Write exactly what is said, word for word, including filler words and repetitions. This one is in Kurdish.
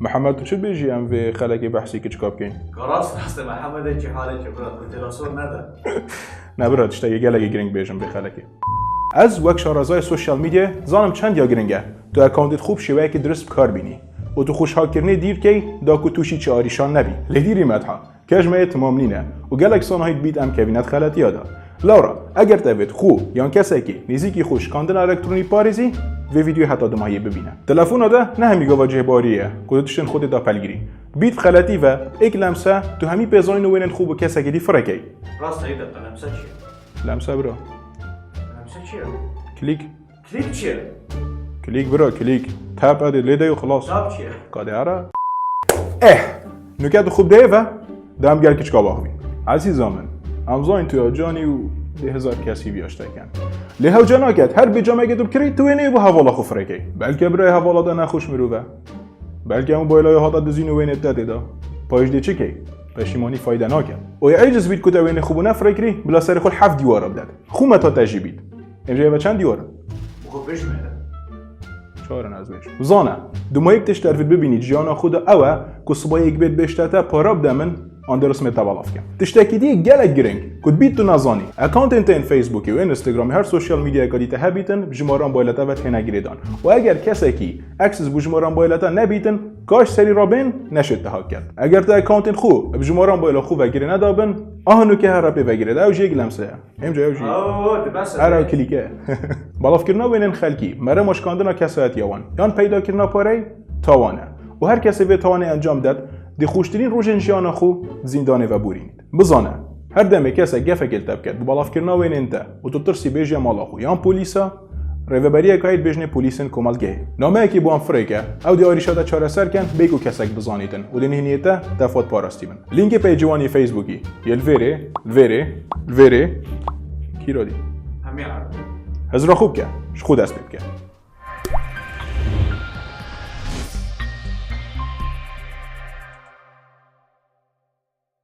Mihemed, tu çi dibêjî em vê xelekê behsî kiçika bikeyn? Ka rast rast e, Mihemed, ê cî halê ke bira, xwe têra sor nede. Ne bira, tiştekî gelekî giring bêjim vê xelekê. Ez wek şarezayê sosyal medyayê zanim çend ya giring e tu accountê xwe bi şêweyekî dirist bi kar bînî û tu xwe ji hakkirinê dîr key da ku tu jî çi arîşan nebî. Lê dîrî me diha. Kej me yê timam nîne û gelek sanahî dibît em kevîne di xeletiya de. Lewra, eger te vêt xwe yan kesekî nêzîkî xwe şikandina elektronî parêzî, vê vîdyoyê heta dumahiyê bibîne. Telefona de ne hemî gava cihbarî ye ku tu tiştên xwe tê da pelgirî. Bît bi xeletî ve, êk lemse, tu hemî pêzanîn û wênên xwe bi kesekî dî firekey. Rast e, î de lemse çi ye? Lemse bira. Lemse çi ye? Kilîk. Klîk çi ye? Kilîk bira, kilîk. Tap edê lê de û xilas. Tap çi ye? Kadê ara. Eh! Nuke tu xwe dê ve, dem gel kiçka baxvî. Ezîza min, em zanîn tu ya canî û dê hezar kes hîviya ji te ken. Lê hewce naket, her bêcamekê tu bikirî, tu wê neyê bo hevala xwe firekey. Belke birayê hevala te nexweş mirov e. Belke mobîla ya hata dizîn û wênê te tê de. Payîş dê çi key? Peşîmanî fayde nake. Û ya êciz bît ku te wênê xwe bo nefirekirî, bila serê xwe li heft dîwara bidet. Xwe meta te jî bît. Em jê ve çend dîwar in? Bi xwe bêj me de. Çar in ez bêjim. Zane, dima yek tişt dervit bibînî ciyana xwe de ew e ku sibayê yek bêt bêjte te para bide min, an dê rismê te belav kem. Tiştekî dî gelek giring ku dibît tu nezanî. Accountên te yên Facebookê û Instagramê her sosyal medyayeka dî te hebîtin, bi jimaran bayla te ve têne girêdan. Û eger kesekî access bo jimaran bayla te nebîtin, kaş serî rabên neşêt te hak ket. Eger te accountên xwe bi jimaran bayla xwe ve girê nedabin, aha nuke here pê ve girê de ew jî yek lemse ye. Em ca ew jî. Oo, di bes e. Era kilîke. Balavkirina wênên xelkî, merema şikandina kesayetiya wan, yan peydakirina parey, tawan e. Û her kesê vê tawanê encam det, di xweştirîn rojên jiyana xwe di zîndanê ve borînît. Bizane, her demê kesek gefekê li te biket bi balavkirina wênên te û tu tirsî bêjî mala xwe yan polîsa, rêveberiyeka yê dibêjinê polîsên komelgehê. Nameyekî bo em firêke, ew dê arîşa te çareser ken, bê ku kesek bizanîtin û dê nihêniyê te tefat parastî bin. Lînkê peycê wan yê Facebookî yê li vêrê, li vêrê, li vêrê, kîra dî? Hemiya erd. Hizra xwe bike, ji xwe dest pê bike.